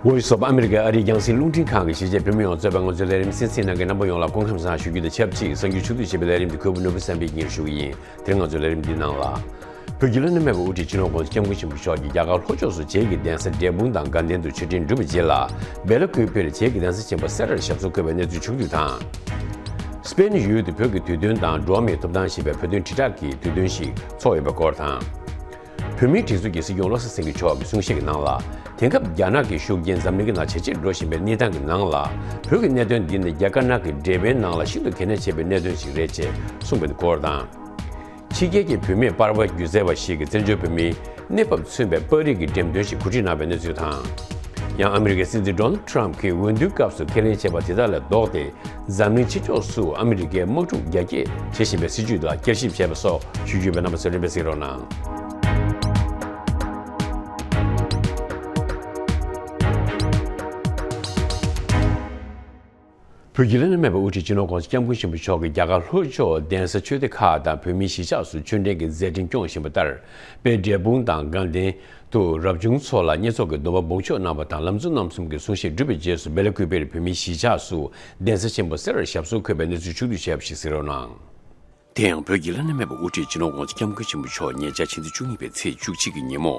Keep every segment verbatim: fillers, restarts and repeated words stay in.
Voice of America ཨ་རིའི་རྒྱང་སྲིང་རླུང་འཕྲིན་ཁང་གི་གཞིས་བྱེས་བོད་མི་ཡོངས་གཙོས་པའི་ང་ཚོའི་ལས་རིམ་གསན་གཟིགས་གནང་མཁན་རྣམ་པ་ཡོངས་ལ་སྐུ་ཁམས་བཟང་ཞུ་རྒྱུ་དང་ཆབས་ཅིག་གསར་འགྱུར་ཕྱོགས་བསྡུས་བྱས་པའི་ལས་རིམ་འདི་གུས་པ་ནོར་བུ་བསམ་འཕེལ་གྱིས་སྙན་སྒྲོན་ཞུ་གི་ཡིན། དེ་རིང་ང་ཚོའི་ལས་རིམ་འདིའི་ནང་ལ། བོད་ཀྱི་བླ་ན་མེད་པའི་དབུ་ཁྲིད་སྤྱི་ནོར་༸གོང་ས་༸སྐྱབས་མགོན་ཆེན་པོ་མཆོག་གིས་རྒྱ་གར་ལྷོ་ཕྱོགས་སུ་བྱེས་ཀྱི་གདན་ས་འབྲས་སྤུངས་དང་དགའ་ལྡན་དུ་མཆོད་སྤྲིན་བསྒྲུབས་པའི་རྗེས་ལ། སྦེ་ལ་ཀུའི་དཔལ་བྱེས་ཀྱི་གདན་ས་ཆེན་པོ་སེ་རར་ཞབས་སོར་འཁོད་པའི་གནས་ཚུལ་བྱུང་འདུག་དང་། སྤེན་ཡུལ་དུ་བོད་ཀྱི་དུས་སྟོན་དང་འགྲོ་བ་མིའི་ཐོབ་ཐང་ཞེས་པའི་བོད་དོན་དྲིལ་བསྒྲགས་ཀྱི་དུས་སྟོན་ཞིག་འཚོགས་ཡོད་པའི་སྐོར་དང་། བོད་མིའི་སྒྲིག་འཛུགས་ཀྱི་སྲིད་སྐྱོང་བློ་བཟང་སེང་གེ་མཆོག་གིས་གསུང་བཤད་ཀྱི་ནང་ལ། དེང་སྐབས་རྒྱ་ནག་གི་ཤུགས་རྐྱེན་འཛམ་གླིང་གི་ནང་ཇེ་ཆེར་འགྲོ་བཞིན་པའི་གནས་སྟངས་ཀྱི་ནང་ལ། བོད་ཀྱི་གནད་དོན་འདི་ནི་རྒྱ་དཀར་ནག་གི་འབྲེལ་བའི་ནང་ལ་ཤིན་ཏུ་གལ་གནད་ཆེ་བའི་གནད་དོན་ཞིག་རེད་ཅེས་གསུངས་པའི་སྐོར་དང་། ཕྱི་རྒྱལ་གྱི་བུད་མེད་པར་པ་སྒྱུ་རྩལ་བ་ཞིག་གིས་བཙན་བྱོལ་བོད་མིའི་གནས་བབ་མཚོན་པའི་པར་རིས་ཀྱི་འགྲེམས་སྟོན་ཞིག་གོ་སྒྲིག་གནང་བའི་གནས་ཚུལ་དང་། ཡང་ཨ་མི་རི་ཀའི་སྲིད་འཛིན་ཌོ་ནལ་ཌི་ཊརམ་གྱིས་འོས་བསྡུའི་སྐབས་སུ་ཁས་ལེན་བྱས་པ་དེ་དག་ལས་ལྡོག་སྟེ། འཛམ་གླིང་ཕྱི་ཕྱོགས་སུ་ཨ་མི་རི་ཀའི་དམག་འཁྲུག་རྒྱ་སྐྱེད་བྱེད་བཞིན་པའི་སྲིད་བྱུས་ལ་བསྐྱར་ཞིབ་བྱས་པ་སོགས་ཞུ་རྒྱུ་ཡོད་པས། རྣམ་པ་ཚོས་རིམ་པས་གཟིགས་རོགས་གནང་། བོད་ཀྱི་བླ་ན་མེད་པའི་དབུ་ཁྲིད་སྤྱི་ནོར་༸གོང་ས་༸སྐྱབས་མགོན་ཆེན་པོ་མཆོག་གིས་རྒྱ་གར་ལྷོ་ཕྱོགས་གདན་ས་ཆོས་སྡེ་ཁག་དང་བོད་མིའི་གཞིས་ཆགས་སུ་ཆོས་འབྲེལ་གྱི་མཛད་འཕྲིན་སྐྱོང་བཞིན་པ་ལྟར། དཔལ་འབྲས་སྤུངས་དང་དགའ་ལྡན་དུ་རབ་བྱུང་ཚོ་ལ་བསྙེན་རྫོགས་ཀྱི་སྡོམ་པ་འབོགས་ཆོག་གནང་བ་དང་། ལམ་གཙོ་རྣམ་གསུམ་གྱི་གསུང་བཤད་གྲུབ་པའི་རྗེས་སུ། སྦེ་ལ་ཀུའི་དཔལ་བོད་མིའི་གཞིས་ཆགས་སུ་གདན་ས་ཆེན་པོ་སེ་རར་ཞབས་སོར་འཁོད་པའི་གནས་ཚུལ་ཕྱོགས་བསྡུས་བྱས་པ་ཞིག་གཟིགས་རོགས་གནང་། དེ་ཡང་བོད་ཀྱི་བླ་ན་མེད་པའི་དབུ་ཁྲིད་སྤྱི་ནོར་༸གོང་ས་༸སྐྱབས་མགོན་ཆེན་པོ་མཆོག་ཉེ་ཆར་ཕྱི་ཟླ་བཅུ་གཉིས་པའི་ཚེས་བཅུ་གཅིག་གི་ཉིན་མོ།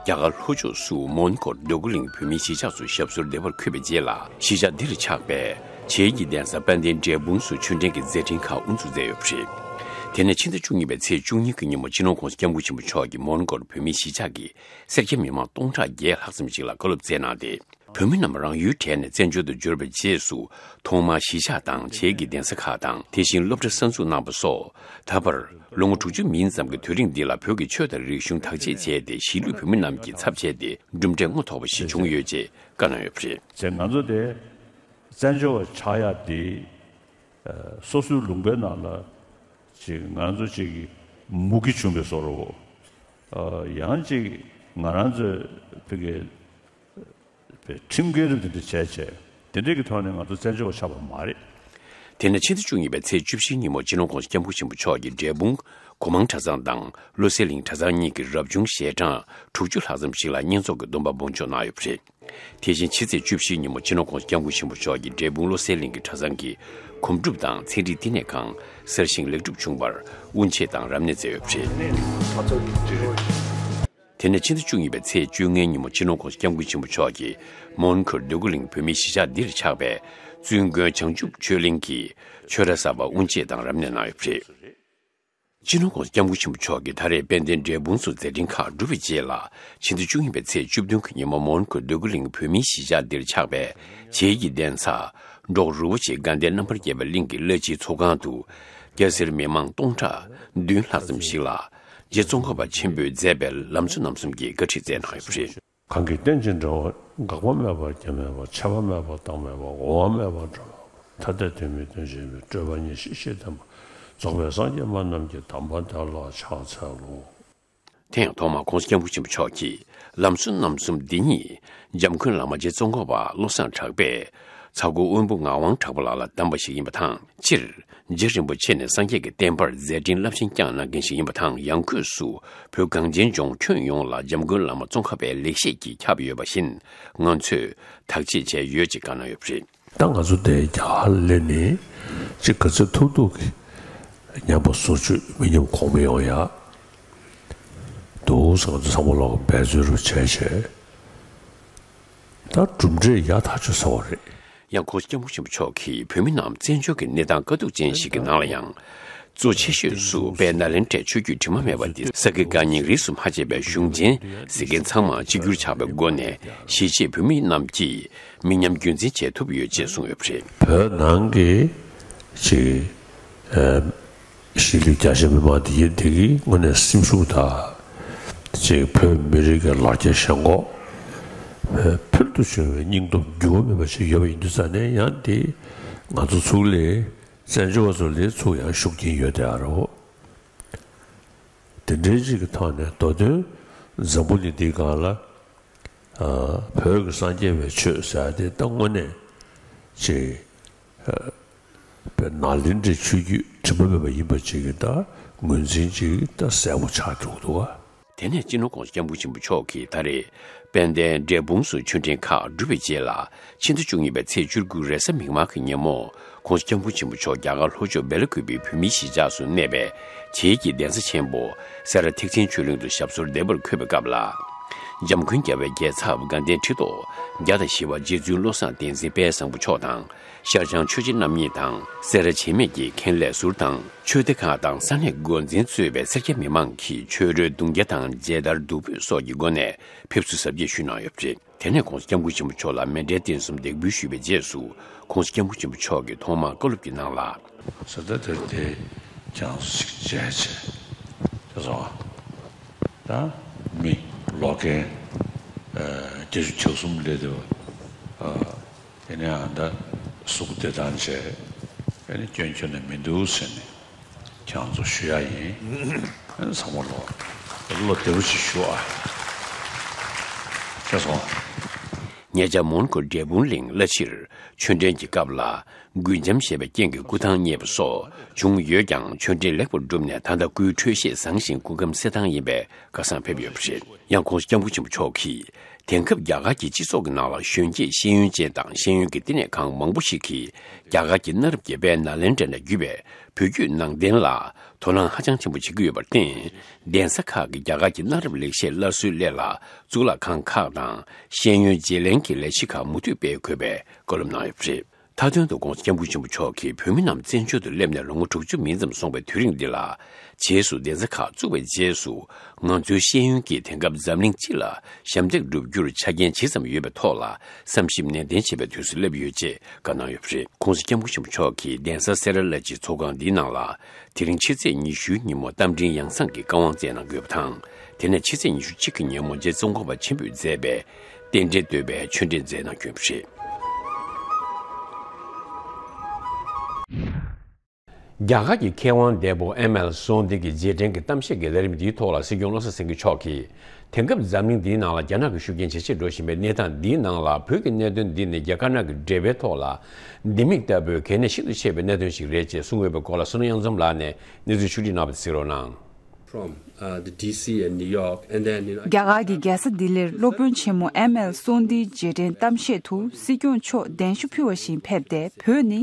རྒྱ་གར་ལྷོ་ཕྱོགས་སུ་མོན་གྷོར་འདོད་རྒུ་གླིང་བོད་མིའི་གཞིས་ཆགས་སུ་ཞབས་སོར་བདེ་བར་འཁོད་པའི་རྗེས་ལ། གཞིས་ཆགས་འདིར་ཆགས་པའི་བྱེས་ཀྱི་གདན་ས་དཔལ་ལྡན་འབྲས་སྤུངས་སུ་ཆོས་འབྲེལ་གྱི་མཛད་འཕྲིན་ཁག་དབུ་འཛུགས་མཛད་ཡོད་པ་རེད། དེ་ནས་ཕྱི་ཟླ་བཅུ་གཉིས་པའི་ཚེས་བཅུ་གཉིས་ཀྱི་ཉིན་མོ་སྤྱི་ནོར་༸གོང་ས་༸སྐྱབས་མགོན་ཆེན་པོ་མཆོག་གིས་མོན་གྷོར་བོད་མིའི་གཞིས་ཆགས་ཀྱི་སེར་སྐྱ་མི་མང་སྟོང་ཕྲག་བརྒྱད་ལྷག་ཙམ་ཞིག་ལ་བཀའ་སློབ་སྩལ་གནང་སྟེ། བོད་མི་རྣམས་རང་ཡུལ་གྲས་ནས་བཙན་བྱོལ་དུ་འབྱོར་བའི་རྗེས་སུ། ཐོག་མར་གཞིས་ཆགས་དང་བྱེས་ཀྱི་གདན་ས་ཁག་དང་། དེ་བཞིན་སློབ་གྲྭ་གསར་འཛུགས་གནང་བ་སོགས། ད་བར་ལོ་ངོ་དྲུག་ཅུ་མིན་ཙམ་གྱི་དུས་རིང་འདི་ལ་བོད་ཀྱི་ཆོས་དང་རིག་གཞུང་དག་བྱེད་བྱས་ཏེ། གཞིས་ལུས་བོད་མི་རྣམས་ཀྱི་ཚབ་བྱས་ཏེ་གྲུབ་འབྲས་རྔོ་ཐོགས་པ་ཞིག་བྱུང་ཡོད་ཅེས་བཀའ་གནང་ཡོད་པ་རེད། ཅེས་ང་ཚོ་དེ་བཙན་བྱོལ་བ་ཆགས་ཡ་དེ། ཨ། སོ་སོའི་ལུང་པའི་ནང་ལ་ཅིག་ང་ཚོ་ཅིག་གི་མུ་གེ་བྱུང་བའི་བཟོ་འདྲ་བོ། ཨ། ཡང་ཅིག་ང་རང་ཚོའི་བོད་ཀྱི་ཁྲིམས་འགལ་རིགས་དེ་འདྲ་བྱས་བྱས། དེ་འདྲའི་གི་ཐོག་ནས་ང་ཚོ་བཙན་བྱོལ་བ་ཆགས་པ་མ་རེད། དེ་ནས་ཕྱི་ཟླ་བཅུ་གཉིས་པའི་ཚེས་བཅུ་བཞིའི་ཉིན་མོ་སྤྱི་ནོར་༸གོང་ས་༸སྐྱབས་མགོན་ཆེན་པོ་མཆོག་གིས་འབྲས་སྤུངས་སྒོ་མང་གྲྭ་ཚང་དང་། བློ་གསལ་གླིང་གྲྭ་ཚང་གཉིས་ཀྱི་རབ་བྱུང་ཞལ་གྲངས་དྲུག་ཅུ་ལྷག་ཙམ་ཞིག་ལ་བསྙེན་རྫོགས་ཀྱི་སྡོམ་པ་འབོགས་འཇོག་གནང་ཡོད་པ་རེད། དེ་བཞིན་ཕྱི་ཚེས་བཅུ་བཞིའི་ཉིན་མོ་སྤྱི་ནོར་༸གོང་ས་༸སྐྱབས་མགོན་ཆེན་པོ་མཆོག་གིས་འབྲས་སྤུངས་བློ་གསལ་གླིང་གི་གྲྭ་ཚང་གི་སྒོམ་སྒྲུབ་དང་ཚན་རིག་བསྟི་གནས་ཁང་གསར་བཞེངས་ལེགས་གྲུབ་བྱུང་བར་དབུ་འབྱེད་དང་རབ་གནས་མཛད་ཡོད་པ་རེད། དེ་ནས་ཕྱི་ཟླ་བཅུ་གཉིས་པའི་ཚེས་བཅོ་ལྔའི་ཉིན་མོ་སྤྱི་ནོར་༸གོང་ས་༸སྐྱབས་མགོན་ཆེན་པོ་མཆོག་གིས་མོན་གྷོར་འདོད་རྒུ་གླིང་བོད་མིའི་གཞིས་ཆགས་འདིར་ཆགས་པའི་བཙུན་དགོན་བྱང་ཆུབ་ཆོས་གླིང་གི་ཆོས་ར་གསར་པ་དབུ་འབྱེད་དང་རབ་གནས་གནང་ཡོད་པ་རེད། སྤྱི་ནོར་༸གོང་ས་༸སྐྱབས་མགོན་ཆེན་པོ་མཆོག་གིས་ད་རེས་དཔལ་ལྡན་འབྲས་སྤུངས་སུ་མཛད་འཕྲིན་ཁག་བསྒྲུབས་པའི་རྗེས་ལ། ཕྱི་ཟླ་བཅུ་གཉིས་པའི་ཚེས་བཅུ་བདུན་གྱི་ཉིན་མོ་མོན་གྷོ་འདོད་རྒུ་གླིང་བོད་མིའི་གཞིས་ཆགས་འདིར་ཆགས་པའི་བྱེས་ཀྱི་གདན་ས་འབྲོག་རི་བོ་ཆེ་དགའ་ལྡན་རྣམ་པར་རྒྱལ་བའི་གླིང་གི་བླ་སྤྱིའི་ཚོགས་ཁང་དུ། སྐྱ་སེར་མི་མང་སྟོང་ཕྲག་བདུན་ལྷག་ཙམ་ཞིག་ལ། རྗེ་ཙོང་ཁ་པ་ཆེན་པོས་མཛད་པའི་ལམ་གཙོ་རྣམ་གསུམ་གྱི་བཀའ་ཁྲིད་སྩལ་གནང་ཡོད་པ་རེད། གང་གིས་རྟེན་ཅིང་འབྲེལ་བ། འགག་པ་མེད་པར་སྐྱེ་མེད་པ། ཆད་པ་མེད་པར་གདེང་མེད་པ། འོང་བ་མེད་པར་འགྲོ་མེད་པ། ཐ་དད་དོན་མེད་དོན་གཅིག་ཡིན་པའི། སྤྲོས་པ་ཉེར་ཞི་ཞེས་བསྟན་པ། རྫོགས་པའི་སངས་རྒྱས་སྨྲ་རྣམས་ཀྱི། དམ་པ་དེ་ལ་ཕྱག་འཚལ་ལོ། དེ་ཡང་ཐོག་མར་༸གོང་ས་༸སྐྱབས་མགོན་ཆེན་པོ་མཆོག་གིས་ལམ་གཙོ་རྣམ་གསུམ་འདི་ཉིད་འཇམ་མགོན་བླ་མ་རྗེ་ཙོང་ཁ་པ་བློ་བཟང་གྲགས་པས་ཚ་འགོར་དབོན་པོ་ངག་དབང་གྲགས་པ་ལགས་ལ་གདམས་པ་ཞིག་ཡིན་པ་དང་། སྤྱིར་རྗེ་རིན་པོ་ཆེ་ནི་སངས་རྒྱས་ཀྱི་བསྟན་པར་མཛད་འཕྲིན་རླབས་ཆེན་བསྐྱངས་གནང་མཁན་ཞིག་ཡིན་པ་དང་། ཡང་སྒོས་སུ་བོད་གངས་ཅན་ལྗོངས་ཁྱོན་ཡོངས་ལ་འཇམ་མགོན་བླ་མ་ཙོང་ཁ་པའི་ལེགས་བཤད་ཀྱིས་ཁྱབ་ཡོད་པ་བཞིན་ང་ཚོས་བདག་གཅེས་བྱས་ཡོད་ཅེས་བཀའ་གནང་ཡོད་པ་རེད། ད་ང་ཚོ་དེ་རྒྱ་གར་སླེབས་ནས་ཅིག་ག་ཚོད་ཐུབ་ཐུབ་ཀྱིས་ཉམས་པ་སོར་ཆུད་མི་ཉམས་གོང་འཕེལ་ཡོང་ཡ། འདུག་ཟེར་ང་ཚོ་ཚང་མ་ལོག་འབད་རྩོལ་རུ་བྱས་བྱས། ད་གྲུབ་འབྲས་ཡག་ཐག་ཆོད་ཚར་བ་རེད། ཡང་༸གོང་ས་༸སྐྱབས་མགོན་ཆེན་པོ་མཆོག་གིས་བོད་མི་རྣམས་བཙན་བྱོལ་གྱི་གནས་སྟངས་དཀའ་སྡུག་ཅན་ཞིག་གི་ནང་ལ་ཡང་། གཙོ་ཆེ་ཤོས་སུ་དཔལ་ནཱ་ལེནྡྲའི་ཆོས་བརྒྱུད་དྲི་མ་མེད་པ་འདི་ས་དགེ་བཀའ་རྙིང་རིས་སུ་མ་ཆད་པའི་གཞུང་ཆེན་གཟིགས་མཁན་ཚང་མ་གཅིག་གྱུར་ཆགས་པའི་སྒོ་ནས་གཞིས་བྱེས་བོད་མི་རྣམས་ཀྱིས་མི་ཉམས་རྒྱུན་འཛིན་བྱེད་ཐུབ་ཡོད་ཅེས་གསུངས་ཡོད་པ་རེད། བོད་ནང་གི་ཅིག་ཨ། གཞིས་ལུས་རྒྱ་ཆེ་མི་མང་དེ་ཡིན་དེ་གིས་དངོས་གནས་སེམས་ཤུགས་དང་། ཅིག་བོད་མི་རིགས་ཀྱི་ལ་རྒྱ་ཞེན་ཁོག་བོད་ཕུལ་དུ་བྱུང་བའི་སྙིང་སྟོབས་འགྱུར་བ་མེད་པ་ཞིག་ཡོད་པ་ཡིན་དུས་ཙང་ནས། ཡང་དེ་ང་ཚོ་ཚུར་ལ་བཙན་བྱོལ་བ་ཚོ་ལ་ཚུར་ཡང་ཤུགས་རྐྱེན་ཡོད་དེ་ཨ་རོ། དེ་འདྲའི་ཅིག་གི་ཐོག་ནས་མདོ་དོན་འཛམ་བུ་གླིང་འདིའི་སྒང་ལ། ཨ། བོད་ཀྱི་སངས་རྒྱས་པའི་ཆོས་ཟེར་ཡ་དེ་ད་དངོས་གནས་ཅིག་ཨ། དཔེར་ནཱ་ལེནྡྲའི་ཆོས་བརྒྱུད་དྲི་མ་མེད་པ་ཡིན་པ་ཅིག་གི་ད་ངོས་འཛིན་ཅིག་ད་གསལ་པོ་ཆགས་འགྲོ་གི་འདུག་ག་དེ་ནས་སྤྱི་ནོར་༸གོང་ས་༸སྐྱབས་མགོན་ཆེན་པོ་མཆོག་གིས་ད་རེས་དཔལ་ལྡན་འབྲས་སྤུངས་སུ་ཆོས་འབྲེལ་ཁག་གྲུབ་པའི་རྗེས་ལ། ཕྱི་ཟླ་བཅུ་གཉིས་པའི་ཚེས་བཅུ་དགུ་རེས་གཟའ་མིག་དམར་གྱི་ཉིན་མོ་༸གོང་ས་༸སྐྱབས་མགོན་ཆེན་པོ་མཆོག་རྒྱ་གར་ལྷོ་ཕྱོགས་སྦེ་ལ་ཀུ་པའི་བོད་མིའི་གཞིས་ཆགས་སུ་གནས་པའི་བྱེས་ཀྱི་གདན་ས་ཆེན་པོ་སེ་ར་ཐེག་ཆེན་ཆོས་གླིང་དུ་ཞབས་སོར་བདེ་བར་འཁོད་པའི་སྐབས་ལ། འཇམ་མགོན་རྒྱལ་བའི་རྒྱལ་ཚབ་དགའ་ལྡན་ཁྲི་ཐོག་བརྒྱ་དང་བཞི་པ་རྗེ་བཙུན་བློ་བཟང་བསྟན་འཛིན་དཔལ་བཟང་པོ་མཆོག་དང་། ཤར་བྱང་ཆོས་རྗེ་རྣམ་གཉིས་དང་སེ་ར་བྱེས་སྨད་ཀྱི་མཁན་སློབ་ཟུར་དང་ཆོས་སྡེ་ཁག་དང་ས་གནས་འགོ་འཛིན་གཙོས་པའི་སེར་སྐྱ་མི་མང་གིས་ཆོས་རོལ་གདུང་རྒྱག་དང་མཇལ་དར་བདུག་སྤོས་སོགས་ཀྱི་སྒོ་ནས་ཕེབས་བསུ་གཟབ་རྒྱས་ཞུས་གནང་ཡོད་པ་རེད། དེ་ནས་༸གོང་ས་༸སྐྱབས་མགོན་ཆེན་པོ་མཆོག་ལ་མཎྜལ་རྟེན་གསུམ་འདེགས་འབུལ་ཞུས་པའི་རྗེས་སུ་༸གོང་ས་༸སྐྱབས་མགོན་ཆེན་པོ་མཆོག་གིས་ཐོག་མར་བཀའ་སློབ་ཀྱི་ནང་ལ། ས་ད་དེར་དེ་ཀྱང་ཞིག་བྱས་བྱས་དེ་སོང་ད་མི་ལོ་རྒན་བརྒྱད་ཅུ་གྱ་གསུམ་སླེབས་དེ་བ་ཡིན་ནའང་ད་གཟུགས་བདེ་ཐང་བྱས་ཨ་ནི་སྐྱོན་ཁྱོན་ནས་མི་འདུག་ཟེར་ནས། ཁྱེད་རང་ཚོ་ཞུ་ཡ་ཡིན། ཚང་མ་ལོ་བློ་བདེ་པོ་ཞིག་ཞུ་ཨ། ཤེས་སོང་། ཉེ་ཆར་མོན་གྷོ་འབྲས་སྤུངས་གླིང་བླ་ཕྱིར་ཆོས་འབྲེལ་གྱི་སྐབས་ལ་མགུལ་ཆམ་ཞེས་པའི་རྐྱེན་གྱིས་སྐུ་ཐང་བརྙེས་པ་སོགས་བྱུང་ཡོད་ཀྱང་ཆོས་འབྲེལ་ལེགས་པར་གྲུབ་ནས་ད་ལྟ་སྐུའི་འཕྲོད་བཞེས་བཟང་ཞིང་སྐུ་ཁམས་གསལ་ཐང་ཡིན་པས་སྐལ་བཟང་ཕེབས་ཡོད་པ་རེད། ཡང་༸གོང་ས་༸སྐྱབས་མགོན་ཆེན་པོ་མཆོག་གིས། དེང་སྐབས་རྒྱ་གར་གྱི་སྤྱི་ཚོགས་ཀྱི་ནང་ལ་གཞོན་སྐྱེས་ཤེས་ཡོན་ཅན་དང་ཤེས་ཡོན་གྱི་བསྟི་གནས་ཁང་མང་པོ་ཞིག་གིས་རྒྱ་གར་གྱི་གནའ་རབས་ཀྱི་དཔེ་ནཱ་ལེནྡྲ་ནས་བརྒྱུད་པའི་བོད་བརྒྱུད་ནང་བསྟན་ལ་དོ་སྣང་ཧ་ཅང་ཆེན་པོ་བྱེད་ཀྱི་ཡོད་པར་བརྟེན། གདན་ས་ཁག་གིས་རྒྱ་གར་གྱི་གནའ་རབས་ལེགས་བཤད་སླར་གསོའི་སླད་ལ་གཙུག་ལག་ཁང་ཁག་དང་ཤེས་ཡོན་བརྗེ་ལེན་གྱི་ལས་གཞི་ཁག་མུ་མཐུད་སྤེལ་དགོས་པའི་བཀའ་སློབ་གནང་ཡོད་པ་རེད། མཐའ་དོན་དུ་༸གོང་ས་༸སྐྱབས་མགོན་ཆེན་པོ་མཆོག་གིས་བོད་མི་རྣམས་བཙན་བྱོལ་དུ་སླེབས་ནས་ལོ་ངོ་དྲུག་ཅུ་མིན་ཙམ་སོང་བའི་དུས་རིང་འདི་ལ། རྗེས་སུ་གདན་ས་ཁག་བཙུགས་པའི་རྗེས་སུ། ང་ཚོའི་ཤེས་ཡོན་གྱིས་དེང་སྐབས་འཛམ་གླིང་སྤྱི་ལ་ཞབས་འདེགས་སྒྲུབ་རྒྱུར་ཆ་རྐྱེན་ཇི་ཙམ་ཡོད་པའི་ཐོག་ལ་བསམ་ཞིབ་ནན་ཏན་བྱེད་པའི་དུས་སུ་སླེབས་ཡོད་ཅེས་བཀའ་གནང་ཡོད་པ་རེད། ༸གོང་ས་༸སྐྱབས་མགོན་ཆེན་པོ་མཆོག་གིས་གདན་ས་སེ་ར་བླ་སྤྱི་ཚོགས་ཁང་འདིའི་ནང་ལ། དེ་རིང་ཕྱི་ཚེས་ཉི་ཤུའི་ཉིན་མོ་རྟ་མགྲིན་ཡང་གསང་གི་བཀའ་དབང་སྩལ་གནང་དགོས་པ་དང་། དེ་ནས་ཕྱི་ཚེས་ཉི་ཤུ་གཅིག་གི་ཉིན་མོ་རྗེ་ཙོང་ཁ་པ་ཆེན་པོས་མཛད་པའི་རྟེན་འབྲེལ་བསྟོད་པའི་ཆོས་འབྲེལ་མཛད་གནང་རྒྱུ་ཡིན་པ་རེད། རྒྱ་གར་གྱི་མཁས་དབང་འདས་པོ་ཨེམ་ཨེལ་སོང་ཏི་གི་རྗེས་དྲན་གྱི་གཏམ་བཤད་ཀྱི་ལས་རིམ་འདིའི་ཐོག་ལ་སྲིད་སྐྱོང་བློ་བཟང་སེང་གེ་མཆོག་གིས། དེང་སྐབས་འཛམ་གླིང་འདིའི་ནང་ལ་རྒྱ་ནག་གི་ཤུགས་རྐྱེན་ཇེ་ཆེར་འགྲོ་བཞིན་པའི་གནས་སྟངས་འདིའི་ནང་ལ་བོད་ཀྱི་གནད་དོན་འདི་ནི་རྒྱ་དཀར་ནག་གི་འབྲེལ་བའི་ཐོག་ལ་ལྡེ་མིག་ལྟ་བུའི་གལ་གནད་ཤིན་ཏུ་ཆེ་བའི་གནད་དོན་ཞིག་རེད་ཅེས་གསུངས་ཡོད་པའི་སྐོར་ལ་བསོད་ནམས་གཡང་འཛོམས་ལགས་ནས་གནས་ཚུལ་ཕྱོགས་སྒྲིག་གནང་བ་དེ་གཟིགས་རོགས་གནང་། From, uh, the D C and New York, and then, you know, རྒྱ་གར་གྱི་རྒྱལ་ས་ལྡི་ལིར་སློབ་དཔོན་ཆེན་མོ་ཨེམ་ཨེལ་སོང་ཏིའི་རྗེས་དྲན་གཏམ་བཤད་དུ་སྲིད་སྐྱོང་མཆོག་གདན་ཞུ་ཕུལ་བ་བཞིན་ཕེབས་ཏེ། བོད་ནི་